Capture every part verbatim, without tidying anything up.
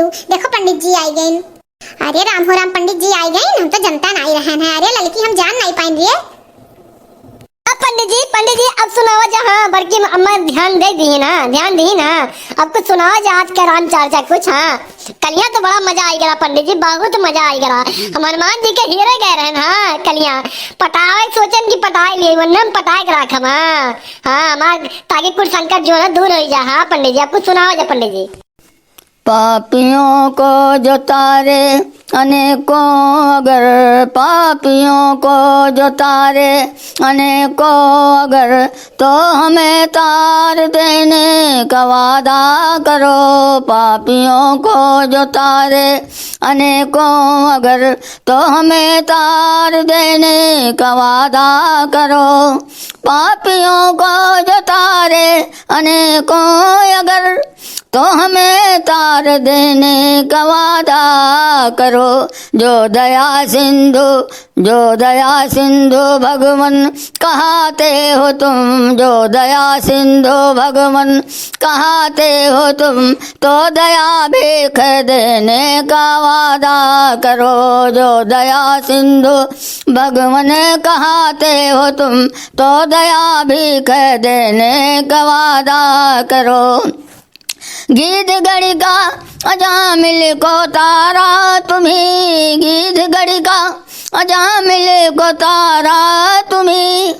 देखो पंडित जी आई गइन। अरे राम हो राम, पंडित जी आई गइन, हम तो जनता नाई रहन है। अरे ललकी, हम जान नाई पाइन रे। अब पंडित जी, पंडित जी, अब सुनावा जा, हाँ, बड़की अम्मा ध्यान दे दी ना, ध्यान दी ना। अब कुछ सुनावा जा आज के राम चर्चा कुछ, हाँ। कलिया तो बड़ा मजा आई गया पंडित जी, बहुत मजा आई गया। हम हनुमान जी के हीरे गए रहन, हाँ, कलिया पटावे सोचन की पटाई लिए, वरना हम पटाए के राखम, हाँ। हाँ, हमार ताकि कुल संकट जो है दूर हो जा, हाँ पंडित जी, अब कुछ सुनावा जा पंडित जी। पापियों को जो तारे अनेकों अगर, पापियों को जो तारे अनेकों अगर, तो हमें तार देने का वादा करो। पापियों को जो तारे अनेकों अगर, तो हमें तार देने का वादा करो। पापियों को जो तारे अनेकों अगर, तो हमें तार देने का वादा करो। जो दया सिंधु, जो दया सिंधु भगवन कहाते हो तुम, जो दया सिंधु भगवन कहाते हो तुम, तो दया भीख देने का वादा करो। जो दया सिंधु भगवन कहाते हो तुम, तो दया भीख देने का वादा करो। गीदगढ़ का अजामिल को तारा तुम्ही, गीदगढ़ का अजामिल को तारा तुम्ही,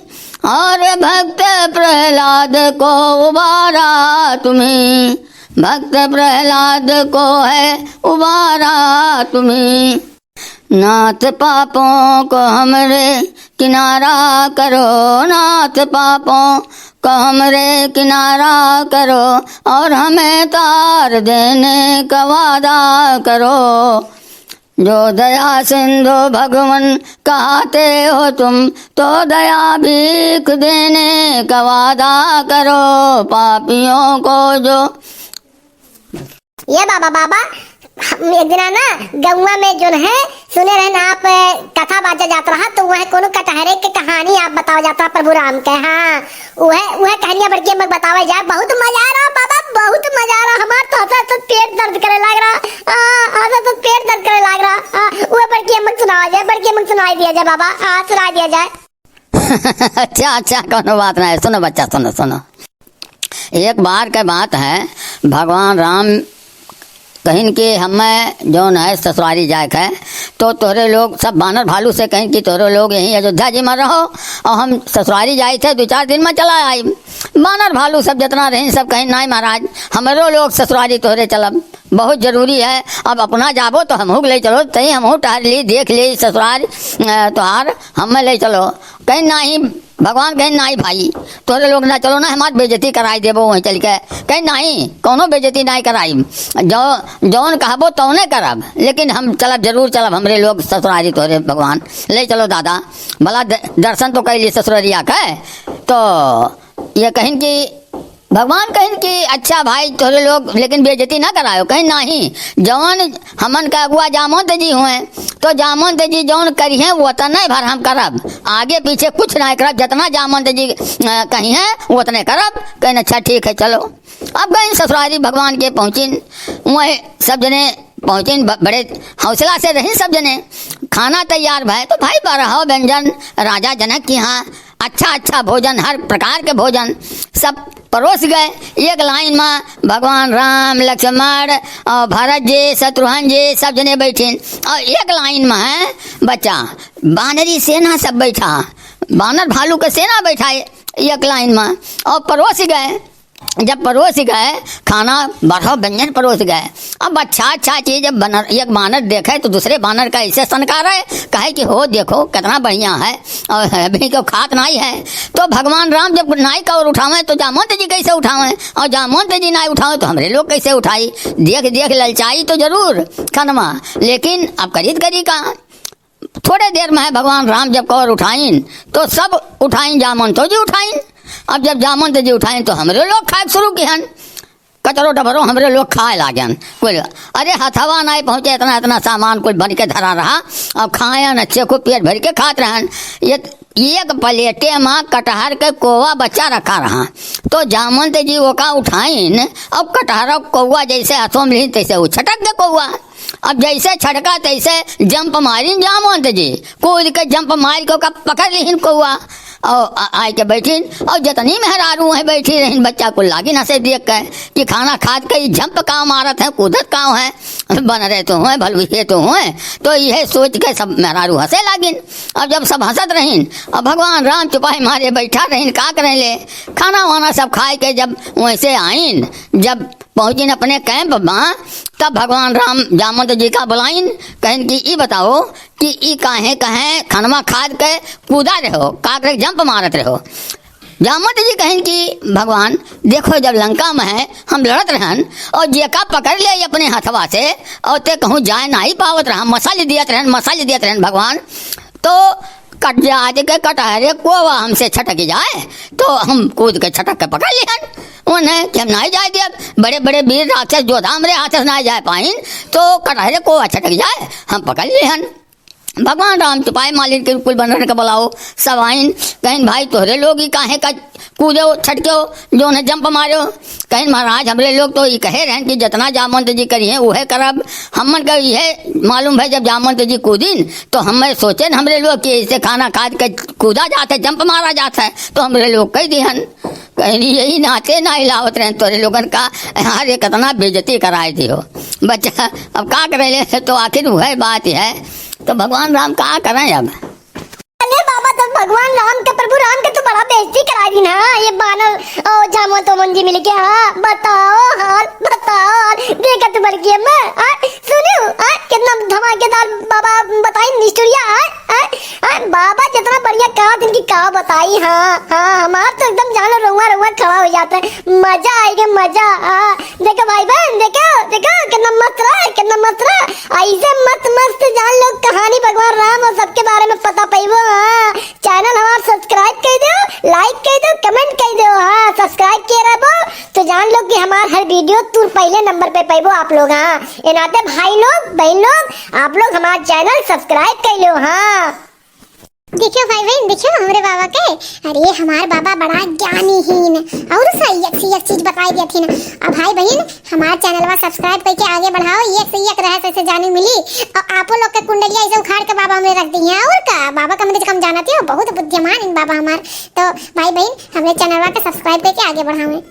और भक्त प्रहलाद को उबारा तुम्ही, भक्त प्रहलाद को है उबारा तुम्ही। नाथ पापों को हमरे किनारा करो, नाथ पापों को हमरे किनारा करो, और हमें तार देने का वादा करो। जो दया सिंधु भगवन कहाते हो तुम, तो दया भीख देने का वादा करो। पापियों को जो ये बाबा, बाबा, हम एक दिना ना गौवा में जोन है, सुने रहन आप, अ, कथा बाजा जात रहा, तो वह कोनो कटहरे के कहानी आप बतावा जात रहा प्रभु राम के। हाँ, वह, वह कहानियाँ बड़की अम्मा के बतावा जाए। बहुत मजा आ रहा बाबा, बहुत मजा आ रहा। हमार तो हंसत हंसत पेट दर्द करे लाग रहा। आ, हंसत हंसत पेट दर्द करे लाग रहा। आ, वह बड़की अम्मा के सुनावा जाए, बड़की अम्मा के सुनाई दिया जाए बाबा। हाँ, सुनाई दिया जाए। अच्छा, अच्छा, कोनो बात नाहीं। सुनो बच्चा, सुनो, सुनो। एक बार के बात है, भगवान राम कहिन कि हमें जौन है ससुरारी जाए के है, तो तोहरे लोग सब बानर भालू से कहिन कि तोहरे लोग यहीं अयोध्या जी में रहो और हम ससुरारी जाइत है, दो चार दिन में चला आई। बानर भालू सब जितना रहिन सब कहिन, "नाहीं महाराज, हमरो लोग ससुरारी तोहरे चलब।" बहुत जरूरी है, अब अपना जाबो तो हमहू के ले चलो, तई हमहू टहर ली, देख ली ससुरार, अ, तोहार, हमें ले चलो। कहीं नाहीं, भगवान कहीं नाहीं भाई, तोहरे लोग ना चलो ना, हमार बेइज्जती कराई देबो वहीं चल के। कहीं नाहीं, कौनो बेइज्जती नाहीं कराई, जो, जौन कहबो तौने करब, लेकिन हम चलब, जरूर चलब, हमरे लोग ससुरारी तोहरे भगवान, ले चलो दादा, भला द-, दर्शन तो कैली ससुररिया के। तो ये कहिन कि भगवान कहिन कि अच्छा भाई, तोहरे लोग लेकिन बेइज्जती ना करायो। कहिन, "नाहीं, जौन हमन का अगुआ जामवंत जी हुए, तो जामवंत जी जौन करिहें, वतने भर हम करब, आगे पीछे कुछ ना करब, जितना जामवंत जी, अ, कहिहें, वतने करब।" कहिन, "अच्छा ठीक है, चलो।" अब गइन ससुरारी भगवान के पहुँचिन, वहीं सब जने पहुँचिन, ब-, बड़े हौसला से रहिन सब जने। खाना तैयार भय, तो भाई बारह व्यंजन राजा जनक के यहाँ अच्छा अच्छा भोजन, हर प्रकार के भोजन सब परोस गए। एक लाइन में भगवान राम, लक्ष्मण और भरत जी, शत्रुघ्न जी, सब जने बैठिन और एक लाइन में है बच्चा, बानरी सेना सब बैठा, बानर भालू के सेना बैठा है एक लाइन में और परोस गए। जब परोस गए, खाना बारह व्यंजन परोस गए। अब अच्छा अच्छा चीज जब बनर, एक बानर देखे तो दूसरे बानर का ऐसे सनकारे, कहे कि "हो देखो कितना बढ़िया है, और अभी तो खात नाहीं है।" तो भगवान राम जब नाहीं का और उठावे तो जामवंत जी कैसे उठावे, और जामवंत जी नाहीं उठावे तो हमरे लोग कैसे उठाई? देख देख ललचाई तो जरूर खनमा, लेकिन अब करी त करी का? थोड़े देर में है भगवान राम जब कवर उठाइन, तो सब उठाइन, जामवंतो जी उठाइन। अब जब जामवंत जी उठाइन, तो हमरे लोग खाए शुरू किहन, कचरो डबरो हमरे लोग खाए लागन। कुल, अरे, हथवा नाहीं पहुँचे, इतना, इतना सामान कुल बन के धरा रहा। अब खायन अच्छे, खूब पेट भर के खात रहन। ये एक प्लेटे मा कटहर के कोवा बचा रखा रहा। तो जामवंत जी ओका उठाइन, अब कटहर कौवा जैसे हथवा मा लिहिन, तैसे उ छटक के कौवा। अब जैसे छटका, तैसे जंप मारिन जामवंत जी, कूद के जंप मार के ओका पकड़ लिहिन कौवा। और आ-, आइ के बैठिन, और जतनी मेहरारू वहीं बैठी रहिन, बच्चा कुल लागिन हंसे देख के कि खाना खात के ई जंप का मारत है, कूदत का है, बनरे तो होए, भलुइये तो होए। तो इहे सोच के सब मेहरारू हंसे लागिन। अब जब सब हंसत रहिन, अब भगवान राम चुपाई मारे बैठा रहिन, का करें ले, खाना वाना सब खाए के जब वैसे आइन, जब पहुँचिन अपने कैंप मा, तब भगवान राम जामवंत जी का बुलाइन, कहिन कि ई बताओ कि ई काहे कहें खनवा खाद के कूदा रहो, का करे जंप मारत रहो। जामवंत जी कहिन कि भगवान, देखो, जब लंका मा है, हम लड़त रहन और जेका पकड़ ले अपने हथवा से, और ते कहूँ जाए नाहीं पावत रहा, मसल दियत रहन, मसल दियत रहन भगवान। तो कट जा, जे के कटहरे कोवा हमसे छटक जाए, तो हम कूद के छटक के पकड़ लिहन उन्हें कि हम नाहीं जाए दियब। बड़े बड़े वीर राक्षस, जोधा हमरे हाथ से नाहीं जाए पाइन, तो कटहरे कोवा छटक जाए, हम पकड़ लिहन। भगवान राम चुपाई मालिन के कुल बनरन के बुलाओ, सब आइन, कहिन, भाई, तोहरे लोग ही काहे का कूदो, छटक्यो, जौन है जंप मार्यो। कहिन, महाराज, हमरे लोग तो ई कहे रहन कि जतना जामवंत जी करिहें, उहे करब। हमन का इहे मालूम है, जब जामवंत जी कूदिन, तो हमें सोचेन हमरे लोग कि ऐसे खाना खाद के कूदा जात है, जंप मारा जात है, तो हमरे लोग कहि दिहन। कहिन, यही नाते नाहीं लावत रहन तोरे लोगन का, यार, ये कितना बेइज्जती कराए दियो। बच्चा, अब का करे ले, तो आखिर उहे बात है। तो भगवान राम का करें अब? अरे बाबा, तो भगवान राम के, प्रभु राम के तो बड़ा बेइज्जती करा दी ना, ये बानर और जामवंत ओमन जी मिलके। हाँ, बताओ हाल, बताओ हाल। देखा तो बड़की अम्मा, हाँ, सुनियो, हाँ, कितना धमाकेदार बाबा बताइन स्टोरिया, हाँ, हाँ, हाँ, बाबा जितना बढ़िया कहा, इनकी का बताई, हाँ, हाँ, हमार तो एकदम जानो रोवा रोवा खड़ा हो जाता है, मजा आइगे, मजा, हाँ। देखो भाई बहन, देखो, देखो, कितना मस्त रहा, कितना मस्त रहा। ऐसे मस्त मस्त जान लोग कहानी भगवान राम और सबके बारे में पता पइबो। हाँ, channel हमार subscribe कइ देउ, like कइ देउ, comment कइ देउ। हाँ, subscribe किए रहबो तो जान लो कि हमार हर video तुर पहिले number पे पइबो आप लोग। हाँ, ए नाते भाई लोग, बहन लोग, आप लोग हमार channel subscribe कइ लो। हाँ। देखियो भाई बहन, देखियो हमरे बाबा के। अरे, हमार बाबा बड़ा ज्ञानी हीन, और सही एक से एक चीज बताई देथिन। अब भाई बहन, हमार channelवा subscribe कइके आगे बढ़ाओ, एक से एक रहस्य से जाने मिली। और आपो लोग के कुंडलिया ऐसे उखाड़ के बाबा हमरे रख दिए हैं, और का, बाबा का हमरे कम जानत हो, बहुत बुद्धिमान इन बाबा हमार। तो भाई बहन, हमरे channelवा के subscribe कइके आगे बढ़ावे।